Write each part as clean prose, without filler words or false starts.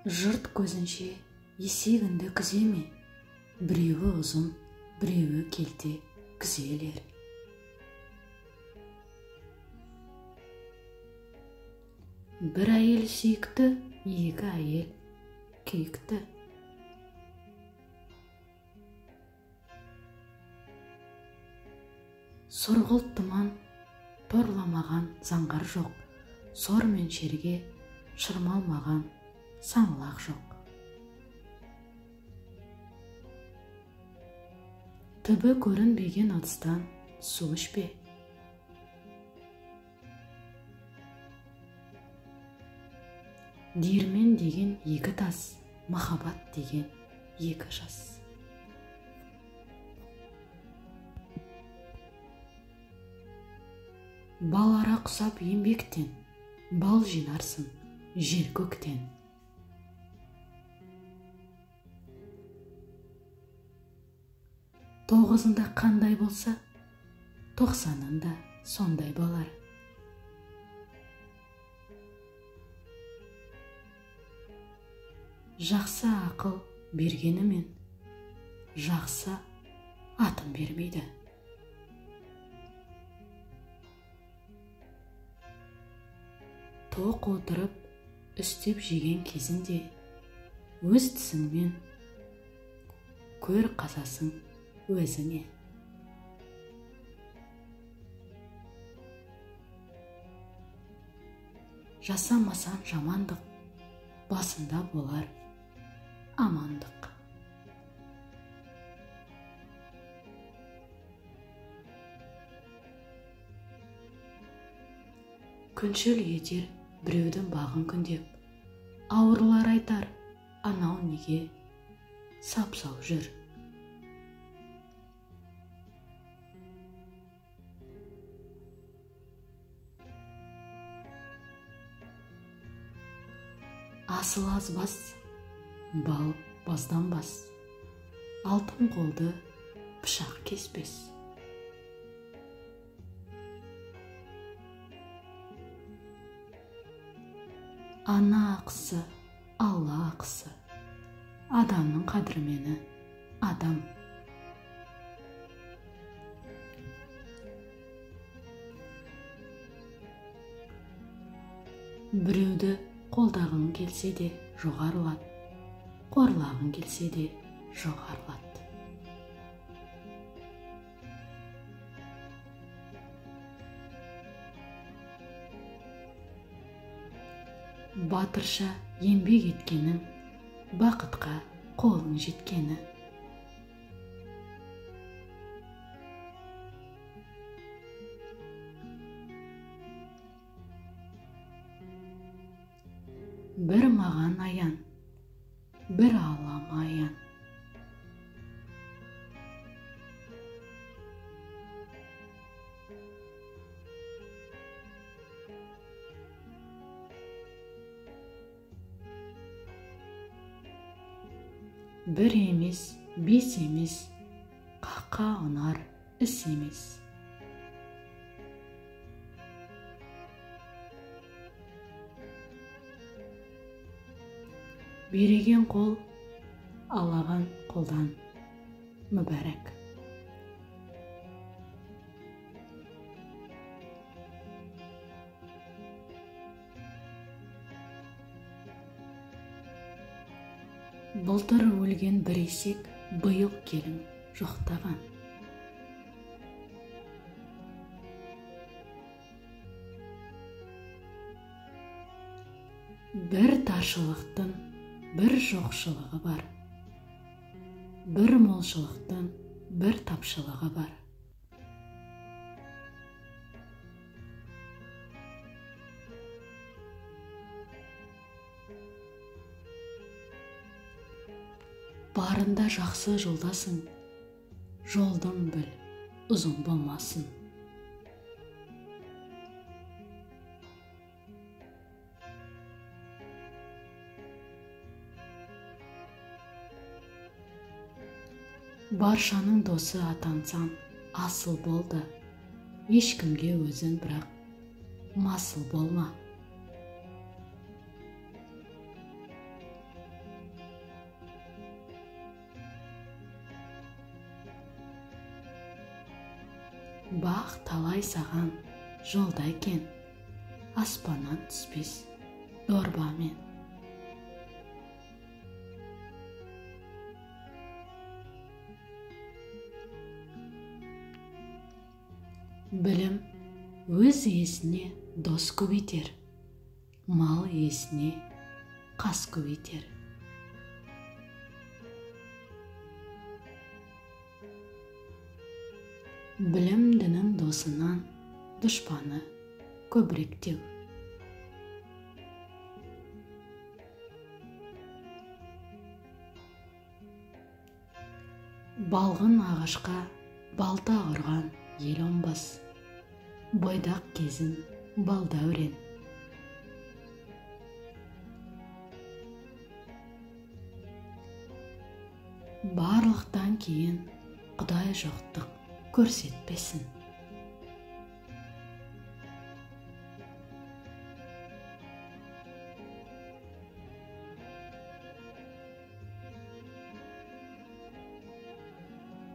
Жұрт көзінше есегіңді күземе, біреуі ұзын, біреуі келте күзелер. Бір әйел сүйікті, екі әйел күйікті. Сұрғылт тұман торламаған заңғар жоқ, сор мен шерге шырмалмаған саңлақ жоқ. Түбі көрінбеген ыдыстан су ішпе. Диірмен деген екі тас, махаббат деген екі жас. Бал ара құсап еңбектен, бал жинарсың жер көктен. Тоғызында қандай болса, тоқсанында сондай болар. Жақсы ақыл бергенімен, жақсы атын бермейді. Тоқ отырып, үстеп жеген кезінде, өз тісіңмен көр қазасың өзіңе. Жасамасаң жамандық, басында болар амандық. Күншіл етер біреудің бағын күндеп, ауырлар айтар, анау неге сап-сау жүр. Асыл азбас, бал базданбас, алтын қолды пышақ кеспес. Ана ақысы, Алла ақысы, адамның қадірмені адам. Біреуді қолдағың келсе де жоғарылат, қорлағың келсе де жоғарылат. Батырша еңбек еткенің, бақытқа қолың жеткені. Бір маған аян, бір Аллама аян. Бір емес, бес емес, қаққа ұнар іс емес. Береген қол, алаған қолдан мүбәрәк. Былтыр өлген бір есек, биыл келін жоқтаған. Бір таршылықтың бір жоқшылығы бар, бір молшылықтың бір тапшылығы бар. Барында жақсы жолдасың, жолдың біл, ұзын болмасын. Баршаның досы атансаң, асыл болды. Ешкімге өзің бірақ масыл болма. Бақ талай саған жолда екен, аспаннан түспес дорбамен. Білім өз иесіне дос көбейтер, мал иесіне қас көбейтер. Білімдінің досынан дұшпаны көбіректеу. Балғын ағашқа балта ұрған ел оңбас, бойдақ кезін балдәурен. Барлықтан кейін Құдай жоқтық көрсетпесін.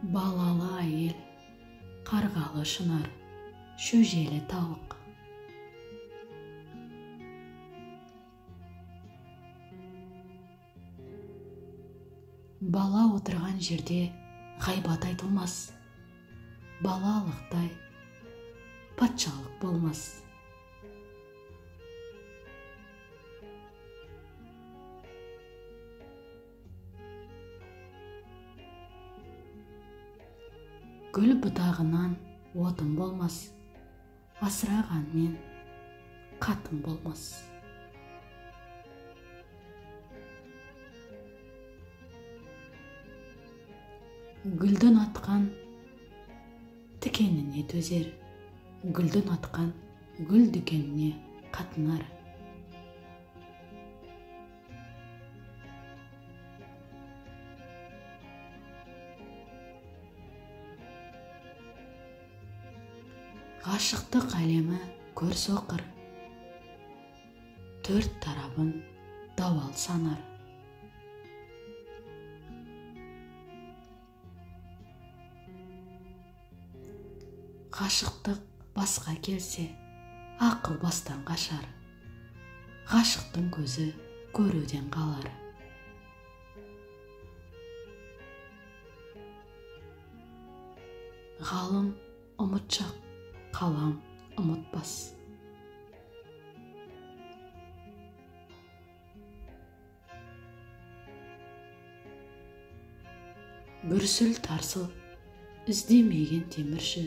Балалы әйел, қарғалы шынар, шөжелі тауық. Бала отырған жерде ғайбат айтылмас, балалықтай патшалық болмас. Гүл бұтағынан отын болмас, асырағанмен қатын болмас. Гүлдің атқан тікеніне төзер, гүлдің атқан гүл дүкеніне қатынар. Ғашықтық әлемі көр соқыр, төрт тарабын дауал санар. Ғашықтық басқа келсе, ақыл бастан қашар. Ғашықтың көзі көруден қалар. Ғалым ұмытшақ, қалам ұмытпас. Гүрсіл тарсыл іздемеген темірші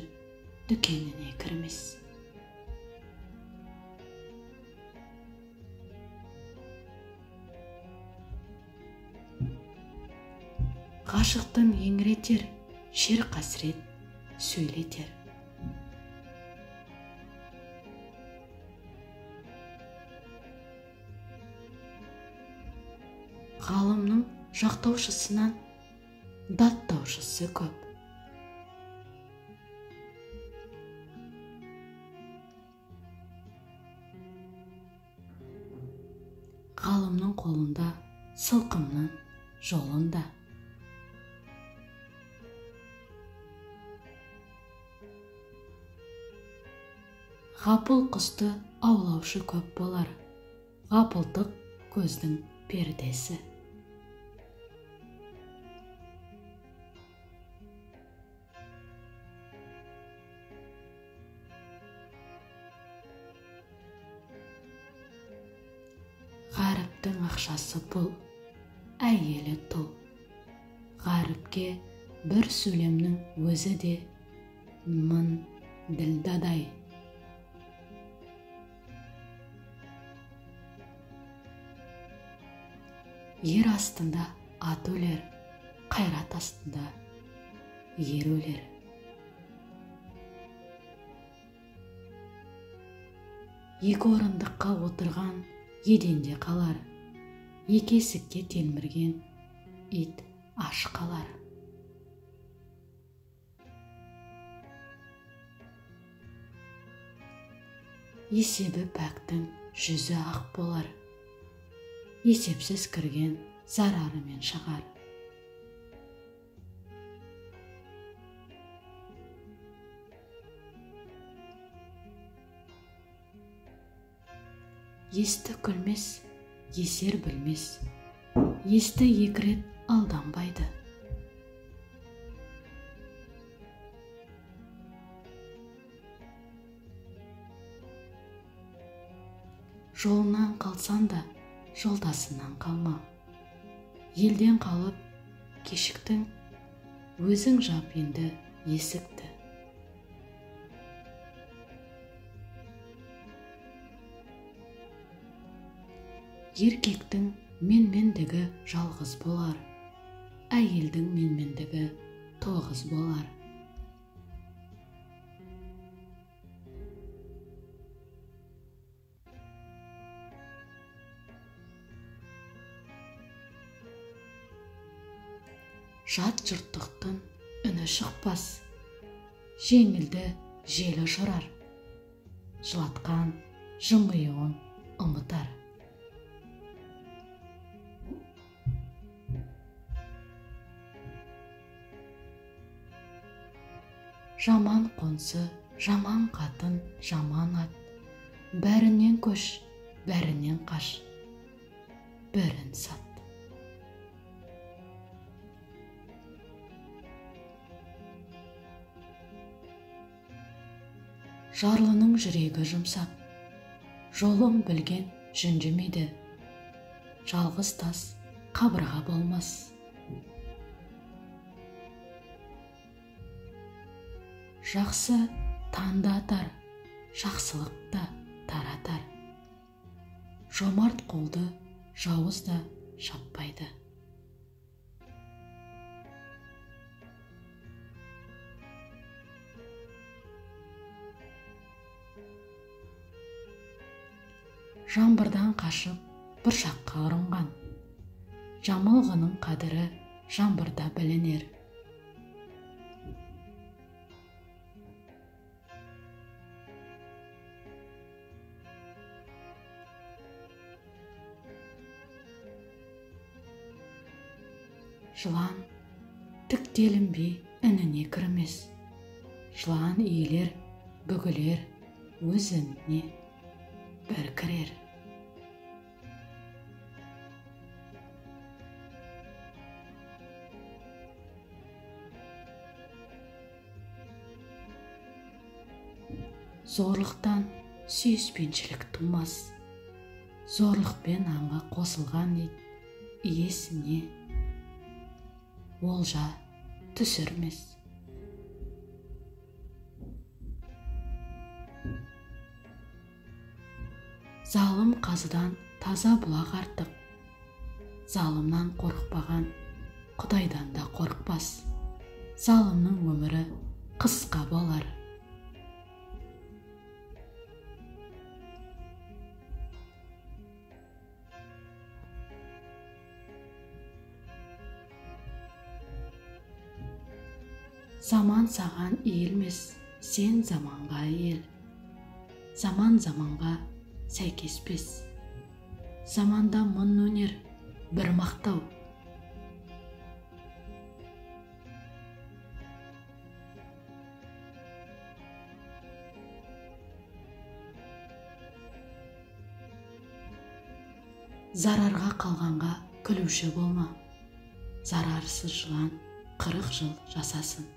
дүкеніне кірмес. Ғашықтың еңіретер, шер қасірет сөйлетер. Ғалымның жақтаушысынан даттаушысы көп. Ғалымның қолында, сылқымның жолында. Ғапыл құсты аулаушы көп болар, ғапылдық көздің пердесі. Ғаріптің ақшасы пұл, әйелі тұл. Ғаріпке бір сөйлемнің өзі де мың ділдадай. Ер астында ат өлер, қайрат астында ер өлер. Екі орындыққа отырған еденде қалар, екі есікке телмірген ит аш қалар. Есебі пәктің жүзі ақ болар, есепсіз кірген зарарымен шығар. Есті күлмес, есер білмес. Есті екі рет алданбайды. Жолынан қалсаң да, жолдасынан қалма. Елден қалып, кешіктің, өзің жап енді есікті. Еркектің менмендігі жалғыз болар, әйелдің менмендігі тоғыз болар. Жат жұрттықтың үні шықпас, жеңілді жел ұшырар, жылатқан жымиюын ұмытар. Жаман қонсы, жаман қатын, жаман ат, бәрінен көш, бәрінен қаш, бірін сат. Жарлының жүрегі жұмсақ, жолын білген жүнжімейді, жалғыз тас қабырға болмас. Жақсы таңды атар, жақсылық та таратар. Жомарт қолды жауыз да шаппайды. Жаңбырдан қашып, бұршаққа ұрынған. Жамылғының қадірі жаңбырда білінер. Жылан тіктелінбей ініне кірмес. Жылан иілер, бүгілер, өз ініне бір кірер. Зорлықтан сүйіспеншілік тумас. Зорлықпен аңға қосылған ит иесіне олжа түсірмес. Залым қазыдан таза бұлақ артық. Залымнан қорықпаған Құдайдан да қорықпас. Залымның өмірі қысқа болар. Заман саған иілмес, сен заманға иіл. Заман заманға сәйкеспес. Заманда мың өнер, бір мақтау. Зарарға қалғанға күлуші болма. Зарарсыз жылан 40 жыл жасасын.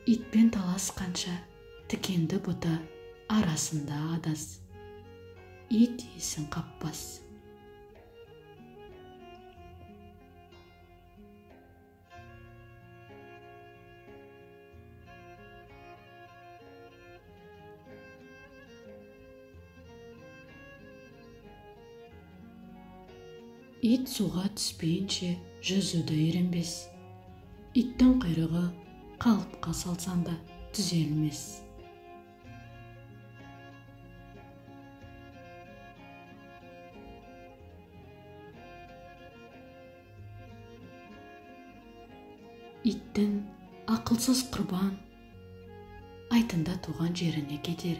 Итпен таласқанша тікенді бұта арасында адас. Ит иісін қаппас. Ит суға түспейінше жүзуді үйренбес. Иттің құйрығы қалыпқа салсаң да түзелмес. Иттің ақылсыз құрбан айтында туған жеріне кетер.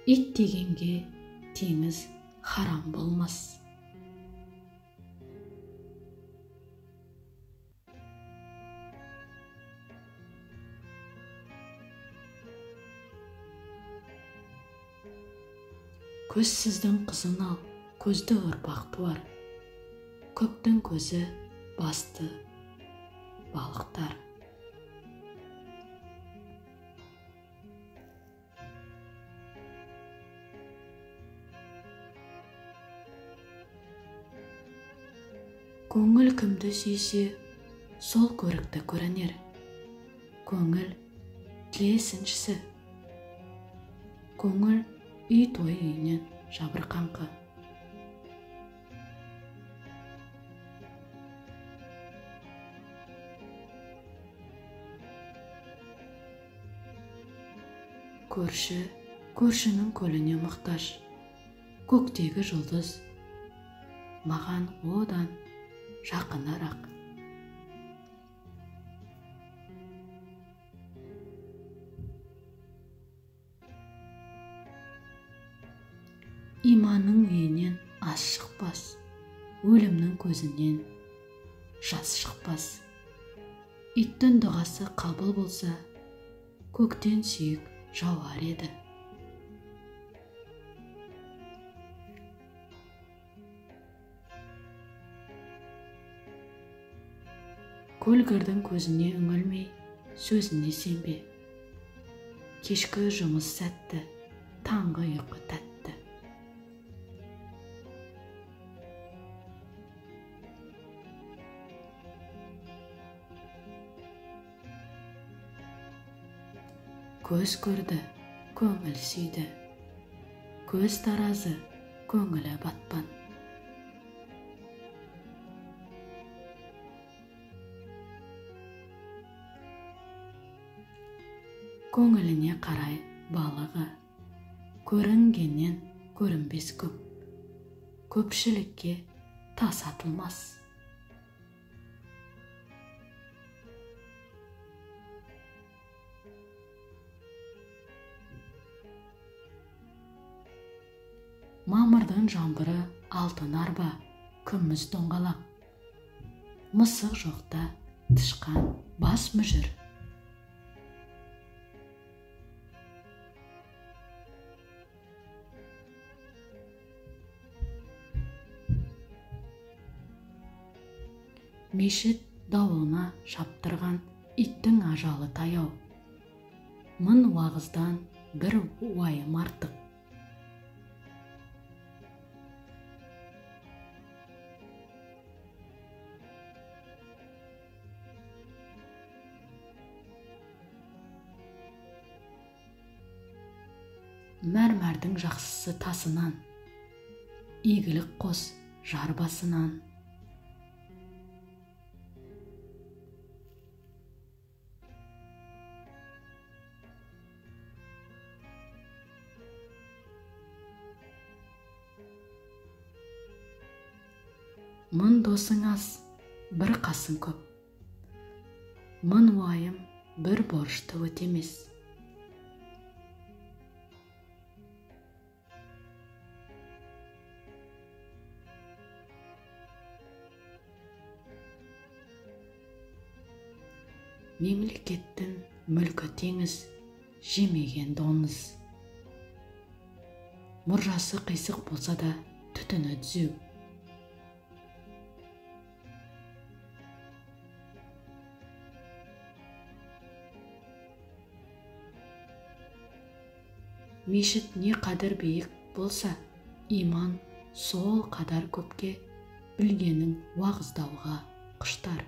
Ит дегенге теңіз харам болмас. Көзсіздің қызын ал, көзді ұрпақ туар. Көптің көзі басты балықтар. Көңіл кімді сүйсе, сол көрікті көрінер. Көңіл тілесіншісі. Көңіл үй той үйінен жабырқаңқы. Көрші көршінің көліне мұқтаж. Көктегі жұлдыз маған одан жақынырақ. Иманның үйінен ас шықпас, өлімнің көзінен жас шықпас. Иттің дұғасы қабыл болса, көктен сүйек жауар еді. Көлгірдің көзіне үңілмей, сөзіне сенбе. Кешкі жұмыс сәтті, таңғы ұйқы тәтті. Көз көрді, көңіл сүйді. Көз таразы, көңілі батпан. Көңіліне қарай балығы. Көрінгеннен көрінбес көп. Көпшілікке тас атылмас. Мамырдың жаңбыры алтын арба, күміс доңғалақ. Мысық жоқта тышқан бас мүжір. Мешіт дауылына шаптырған иттің ажалы таяу. Мың уағыздан бір уайым артық. Мәрмәрдің жақсысы тасынан, игілік қос жар басынан. Мың досың аз, бір қасың көп. Мың уайым бір борышты өтемес. Мемлекеттің мүлкі теңіз, жемеген доңыз. Мұржасы қисық болса да түтіні түзу. Мешіт не қадір биік болса, иман сол қадар көпке білгенін уағыздауға құштар.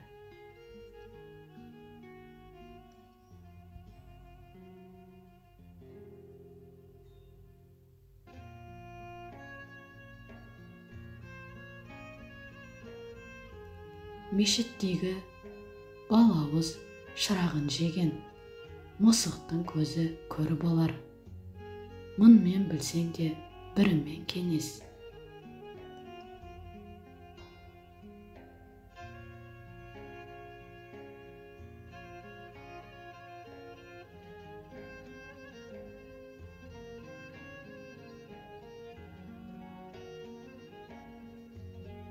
Мешіттегі балауыз шырағын жеген, мысықтың көзі көр болар. Мыңмен білсең де бірімен кеңес.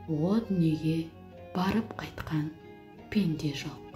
О дүниеге барып қайтқан пенде жоқ.